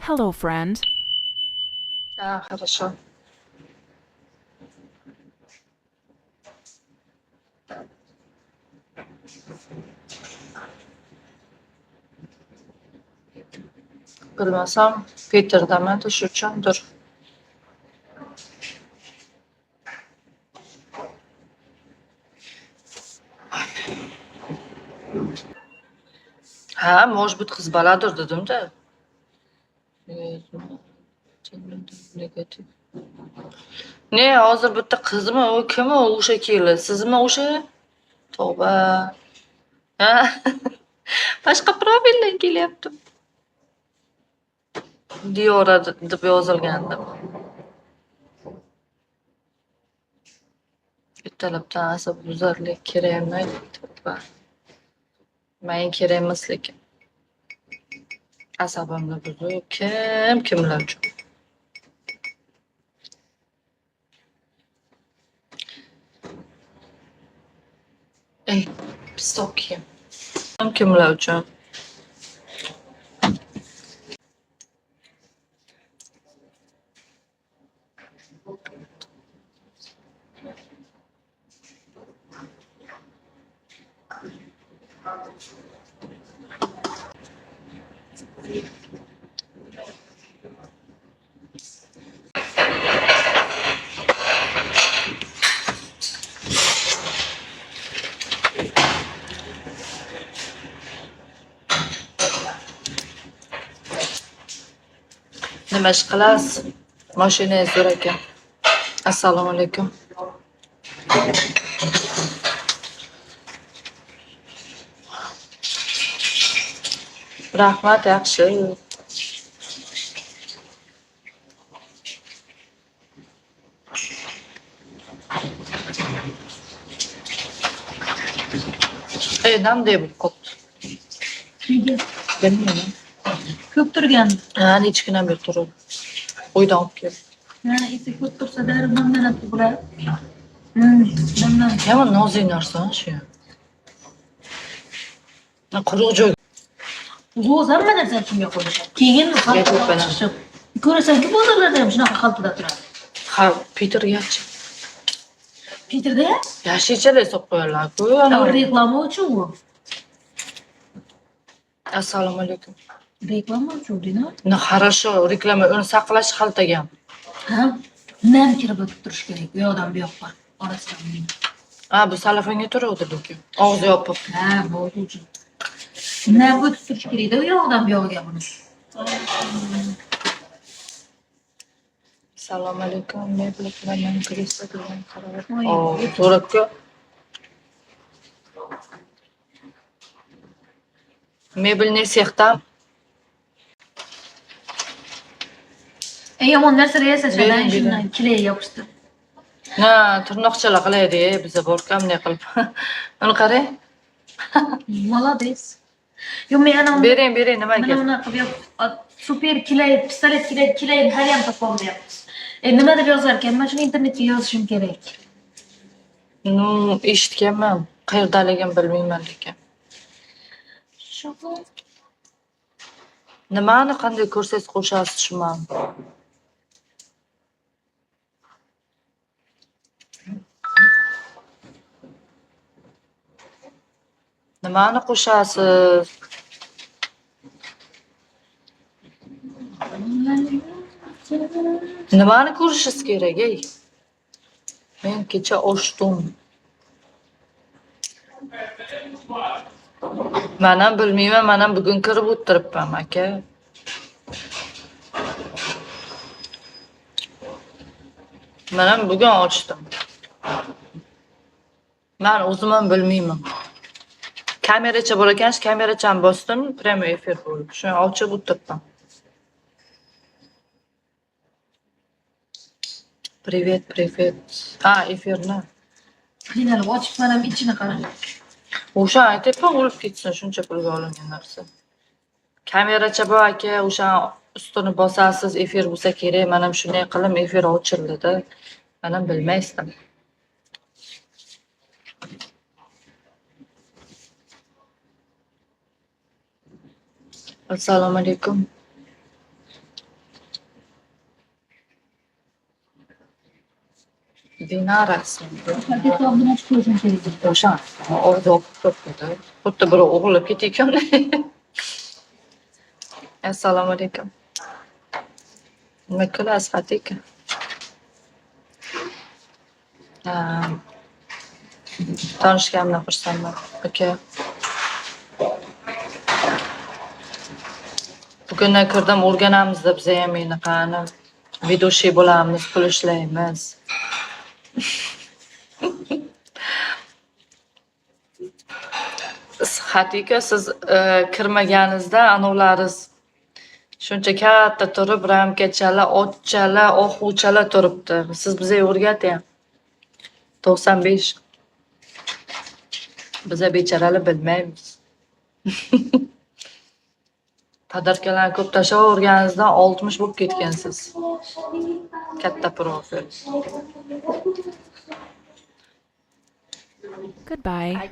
Hello, friend. А, хорошо. Bilmasam, Peterdaman shu uchundir. Ha, может быть, qiz boladir dedim-da. Ne, hozir bitta qizmi, u kim u o'sha keldi? Sizmi o'sha? Tavba. Ha? Boshqa profildan kelyapti. Diyora deb yozilgandi. Ertalabdan asabbuzarlik kerak emas. Tavba. Menga kerak emas lekin. Asabimni buzib, kim kimlar uchun. Ey, pistok kiyim. Kim kimlar uchun. Nima ish qilasiz? Mashinangiz zo'r ekan. Assalomu alaykum. Rahmat, yaxshi. Ey, namday bo'lib qolibdi. Nega? Bilmayman. Ko'p turgan. Ha, necha kundan beri turadi. Uydan olib keldim. Ha, esi ko'p tursa darrov namlanadi bular. Namlanadi. Yomon nozik narsa shu. Quruq joy. G'o'z hamma narsani shunga qo'yishadi. Keyin Gapirib chiqishib. Ko'rasanki, bozorlarda ham shunaqa xaltada turadi. Ha, Petergachi. Peterda ham? Yashilchalar solib qo'yadilar-ku. Reklama uchun u. Assalomu alaykum. Reklama uchun deydi. Ну, хорошо, reklama uni saqlash xaltaga. Ha? Nam kirib o'tib turish kerak u yoqdan bu yoqqa. Orasidan. Ha, bu salafanga turuvdi lekin. Og'zi yopiq. Ha, bo'ldi uchun. Nam o'tib turish kerakda u yoqdan bu yoqqa buni. Assalomu alaykum. Mebel qilaman, kreslo bilan qarab. Oy. Suratga. Mebelni sexdan Eng yomon narsalar yasashadi, Bering, bering. shundan kley yopishtirib. Na, tirnoqchalar qilaydi, biza borku, bunday qilib. Uni qarang. Молодец. Yo, men ana Bering, bering, nima mana gap? bunaqa qilib super kley, pistolet kley, kleyni hali ham topolmayapmiz. Nima deb yozar ekan? Men shuni internetga yozishim kerak. Ну, eshitganman. Qayerdaligini bilmayman lekin. Shu. Nimani qanday ko'rsangiz qo'shasiz, tushunmadim. Nimani qo'shasiz? Nimani ko'rishingiz kerak, ey? Men kecha ochdim. Men ham bilmayman, men ham bugun kirib o'tiribman, aka. Men ham bugun ochdim. Men o'zim ham bilmayman. Kameracha bor ekan, shu kamerachani bosdim, prямой efir bo'ldi. Shuni ochib o'tiribman. Привет, привет. Ha, efirni. Qiynalib ochib mana ichini qarab. O'sha aytyapman, o'lib ketsin shuncha pulga olingan narsa. Kameracha bor aka, o'sha ustini bosasiz, efir bo'lsa kerak. Men ham shunday qildim, efir ochildi-da. Men ham bilmasdim. Assalomu alaykum. Dinara ismi. Paketni oldini ochib qo'yishim kerak. O'sha og'zi yopib turibdi. Xuddi birov o'g'irlab ketayotgandek. Assalomu alaykum. Nima kulasiz, Xatika? Ha. Tanishganimdan xursandman. Aka. Bugundan kirdim, o'rganamiz-da biza ham endi qani. Ведущий bo'lamiz, pul ishlaymiz. Xatika, siz kirmaganingizda anovlariz shuncha katta turib, ramkachalar, otchalar, ohuchalar turibdi. Siz bizga o'rgating. 95. Biza bechoralar bilmaymiz. Podarkalarni ko'p tashlaverganingizdan 60 bo'lib ketgansiz. Katta profil. Goodbye.